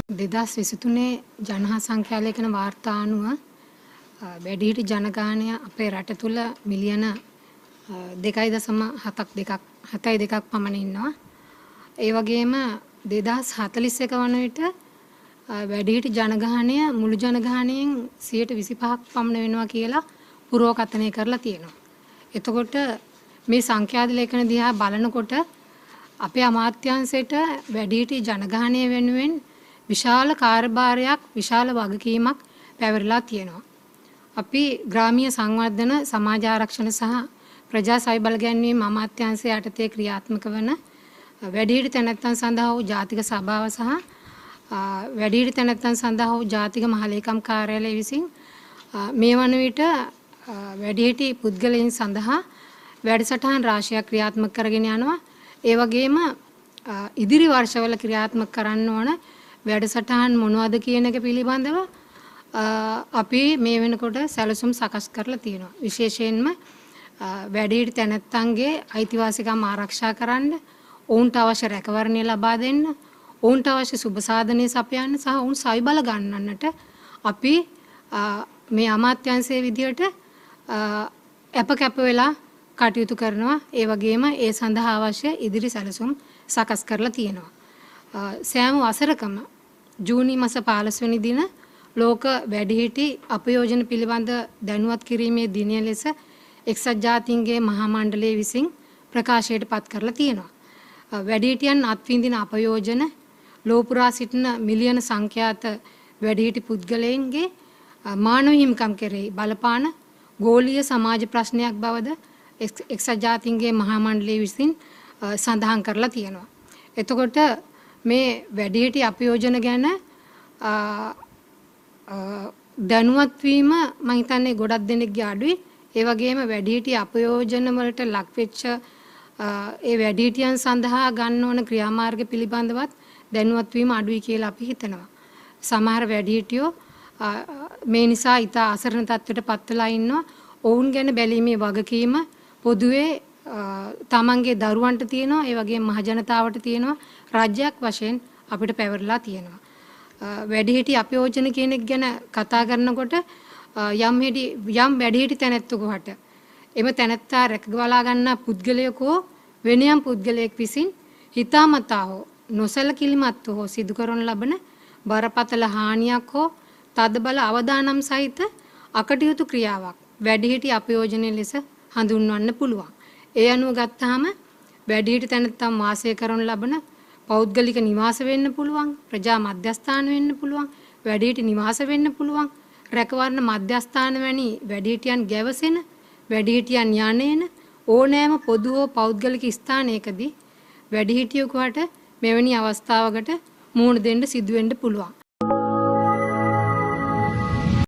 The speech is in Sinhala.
2023 ජනහා සංඛ්‍යා ලේඛන වාර්තා අනුව වැඩිහිටි ජනගහනය අපේ රට තුල මිලියන 2.72 7.2ක් පමණ ඉන්නවා. ඒ වගේම 2041 වන විට වැඩිහිටි ජනගහනය මුළු ජනගහනයෙන් 25ක් පමණ වෙනවා කියලා පුරෝකථනය කරලා තියෙනවා. එතකොට මේ සංඛ්‍යාද ලේඛන දිහා බලනකොට අපේ අමාත්‍යාංශයට වැඩිහිටි ජනගහනය වෙනුවෙන් විශාල කාර්යභාරයක්, විශාල වගකීමක් පැවරලා තියෙනවා. අපි ග්‍රාමීය සංවර්ධන, සමාජ ආරක්ෂණ සහ ප්‍රජා සවි බල ගැන්වීම අමාත්‍යාංශය යටතේ ක්‍රියාත්මක වන වැඩිහිටි තැනැත්තන් සඳහා වූ ජාතික සභාව සහ වැඩිහිටි තැනැත්තන් සඳහා වූ ජාතික මහලේකම් කාර්යාලය විසින් මේ වන විට වැඩිහිටි පුද්ගලයන් සඳහා වැඩසටහන් රාශියක් ක්‍රියාත්මක කරගෙන යනවා. ඒ වගේම ඉදිරි වර්ෂවල ක්‍රියාත්මක කරන්න ඕන වැඩසටහන් මොනවද කියන එක පිළිබඳව අපි මේ වෙනකොට සැලසුම් සකස් කරලා තියෙනවා. විශේෂයෙන්ම වැඩිහිටි තැනැත්තන්ගේ අයිතිවාසිකම් ආරක්ෂා කරන්න, ඔවුන්ට අවශ්‍ය රැකවරණය ලබා දෙන්න, ඔවුන්ට අවශ්‍ය සුබ සාධනය සපයන්න සහ ඔවුන් සවිබල ගන්නන්නට අපි මේ අමාත්‍යාංශයේ විදියට අප කැප වෙලා කටයුතු කරනවා. ඒ වගේම ඒ සඳහා අවශ්‍ය ඉදිරි සැලසුම් සකස් කරලා තියෙනවා. සෑම වසරකම ජූනි මාස 15 වෙනි දින ලෝක වැඩිහිටි අපයෝජන පිළිබඳ දැනුවත් කිරීමේ දිනය ලෙස එක්සත් ජාතීන්ගේ මහා මණ්ඩලය විසින් ප්‍රකාශයට පත් කරලා තියෙනවා. වැඩිහිටියන් අත්විඳින අපයෝජන ලෝ පුරා සිටින මිලියන සංඛ්‍යාත වැඩිහිටි පුද්ගලයන්ගේ මානව හිමිකම් කෙරෙහි බලපාන ගෝලීය සමාජ ප්‍රශ්නයක් බවද එක්සත් ජාතීන්ගේ මහා මණ්ඩලය විසින් සඳහන් කරලා තියෙනවා. එතකොට මේ වැඩිහිටි අපයෝජන ගැන දැනුවත් වීම මම හිතන්නේ ගොඩක් දෙනෙක්ගේ අඩුයි. ඒ වගේම වැඩිහිටි අපයෝජන වලට ලක් වෙච්ච ඒ වැඩිහිටියන් සඳහා ගන්න ඕන ක්‍රියාමාර්ග පිළිබඳවත් දැනුවත් වීම අඩුයි කියලා අපි හිතනවා. සමහර වැඩිහිටියෝ මේ නිසා ඉතා අසරණ තත්ත්වයට පත් වෙලා ඉන්නවා. ඔවුන් ගැන බැලීමේ වගකීම පොදුවේ තමන්ගේ දරුවන්ට තියෙනවා. ඒ වගේම මහජනතාවට තියෙනවා. රාජ්‍යයක් වශයෙන් අපිට පැවරලා තියෙනවා. වැඩිහිටි අපයෝජන කියන එක ගැන කතා කරනකොට යම් වැඩිහිටි තැනැත්තෙකුට එම තැනැත්තා රැකගලා ගන්නා පුද්ගලයෙකු හෝ වෙන යම් පුද්ගලයෙක් විසින් හිතාමතා හෝ නොසැලකිලිමත්ව හෝ සිදු කරනු ලබන බරපතල හානියක් හෝ තදබල අවදානම් සහිත අකටයුතු ක්‍රියාවක් වැඩිහිටි අපයෝජනය ලෙස හඳුන්වන්න පුළුවන්. ඒ අනුව ගත්තාම වැඩිහිටි තැනැත්තන් වාසය කරනු ලබන පෞද්ගලික නිවාස වෙන්න පුළුවන්, ප්‍රජා මධ්‍යස්ථාන වෙන්න පුළුවන්, වැඩිහිටි නිවාස වෙන්න පුළුවන්, රැකවරණ මධ්‍යස්ථාන වැනි වැඩිහිටියන් ගැවසෙන, වැඩිහිටියන් යන්නේන ඕනෑම පොදු හෝ පෞද්ගලික ස්ථානයකදී වැඩිහිටියෙකුට මෙවැනි අවස්ථාවකට මුහුණ දෙන්න සිදු වෙන්න පුළුවන්.